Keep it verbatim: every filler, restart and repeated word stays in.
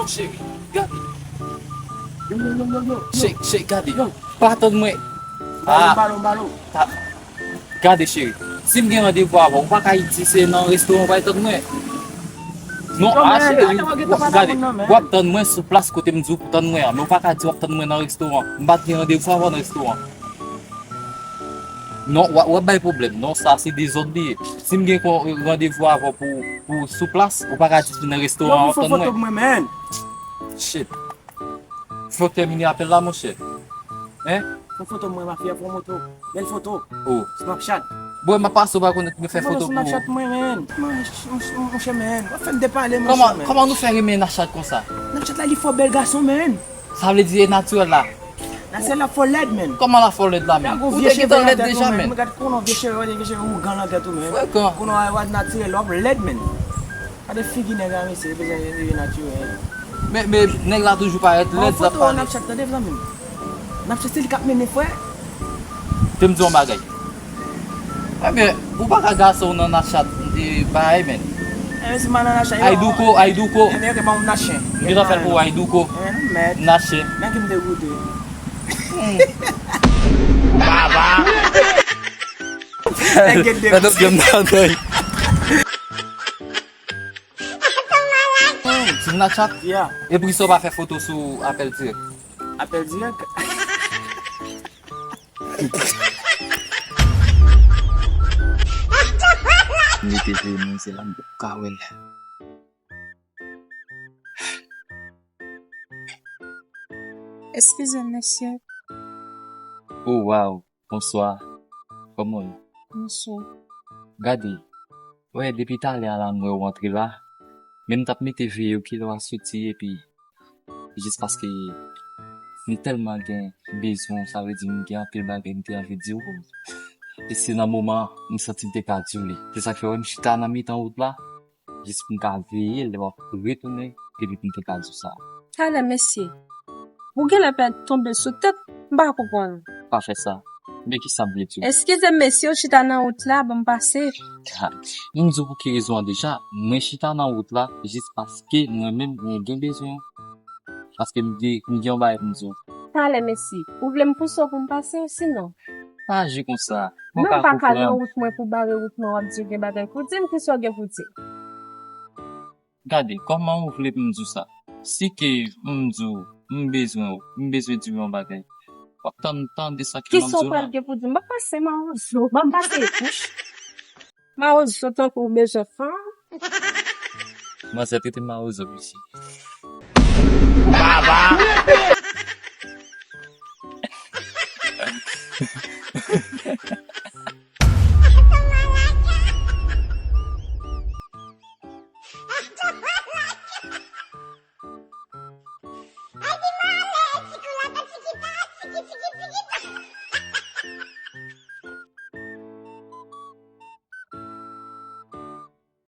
Cheri, gade. Yo, yo, yo, yo, yo. Cheri, cheri, gade. Yo. Pa tann mwen. Balo, ah, balo, balo. Ta-, gade, cheri. Si m gen randevou avè w, ou pa ka di se nan restoran w pral tann mwen. Non, non, ah, men, cheri, gade, w ap gen tan pa gade, tann mwen, non, men. W ap tann mwen sou plas kote m di w pou tann mwen an. Men w pa ka di w ap tann mwen nan restoran. M pa t gen randevou avè w nan restoran. Non, w ap, w ap bay pwoblèm. Non, sa se dezòd li ye. Si m gen kon, randevou avè w pou, pou sou plas, ou pa ka di se nan restoran w ap tann mwen. Yo, pou fè foto pou mwen, men. Shit. Fòk tèmine apèl la, monchè. Hein? Fè foto mwen, mafya, fè moto. Bèl foto. Oh. Snapchat. Bwè, m ap pase, ou pa konnen mwen fè foto pou ou. Snapchat mwen, men. Monchè, men. W ap fè m depale, monchè, men. Kòman, kòman nou fè renmen Snapchat konsa? Snapchat la, li fò bèl gason, men. Sa vle di e natirèl la. Natirèl la fò lèd, men. Kòman la fò lèd la, men? Ou te gentan lèd deja, men. Gad konnen vye cheve, vye cheve ougan nan tèt ou, men. Frekan. Konnen w a natirèl, w ap lèd, men. Gade figi nèg la, mesye, li bezwen rive natirèl. Men, men, nèg la toujou parèt lèd, l ap pale. Snapchat, tande, zanmi m. Snapchat, se li k ap mennen, frè. Te m di yon bagay. Ebyen, ou pa ka gason w nan Snapchat, e, bagay, men. Ebyen, si m al nan Snapchat, yo. Ayidouko, ayidouko. Ebyen, yo te ban m Snapchat. M gentan fè l pou ou, ayidouko. Ebyen, nou mèt. Snapchat. Nèg ki m te goute. Hmm. Baba. Nèg gen de. Sa t ap fè m nan dèy. Hmm, ti Snapchat? Yeah. E poukisa w pa fè foto sou apèl dirèk? Apèl dirèk? M mete veye mwen, se la m ka wè l. Eskize m, mesye. Oh, wow. Bonswa. Kòman w ye? Bonswa. Gade, wè, depi talè a la, m wè w antre la. Men m t ap mete veye w kilè w a soti, epi jis paske m tèlman gen bezwen w, sa vle di m gen anpil bagay m te anvi di w. E se nan moman an, m santi m te ka di w li. Se sa k fè w wè m chita nan mitan wout la, jis pou m ka veye lè w ap retounen, epi pou m te ka di w sa. Talè, mesye. Ou genlè pè tonbe sou tèt, m pa konprann. Pa fè sa. Men kisa m vle di w? Eskize m, mesye, ou chita nan wout la, ban m pase. Ha, m di w pou ki rezon an deja, mwen chita nan wout la, jis paske mwen menm, mwen gen bezwen w. Paske m gen, m gen yon bagay pou m di w. Talè, mesye, ou vle m pouse w pou m pase, sinon? Pa aji konsa. Mwen pa ka nan wout mwen pou bare wout mwen, w ap di w gen bagay pou di m, kisa w gen pou di m? Gade, kòman ou vle pou m di w sa? Si ke m di w, m bezwen w, m bezwen di w yon bagay, w ap tann tande sa ke m ap di w la. Kisa w pral gen pou di m? M ap pase mawozo, m ap pase bouch. Mawozo tankou w bezwen fanm. Manzè trete m mawozo, mesye. Baba!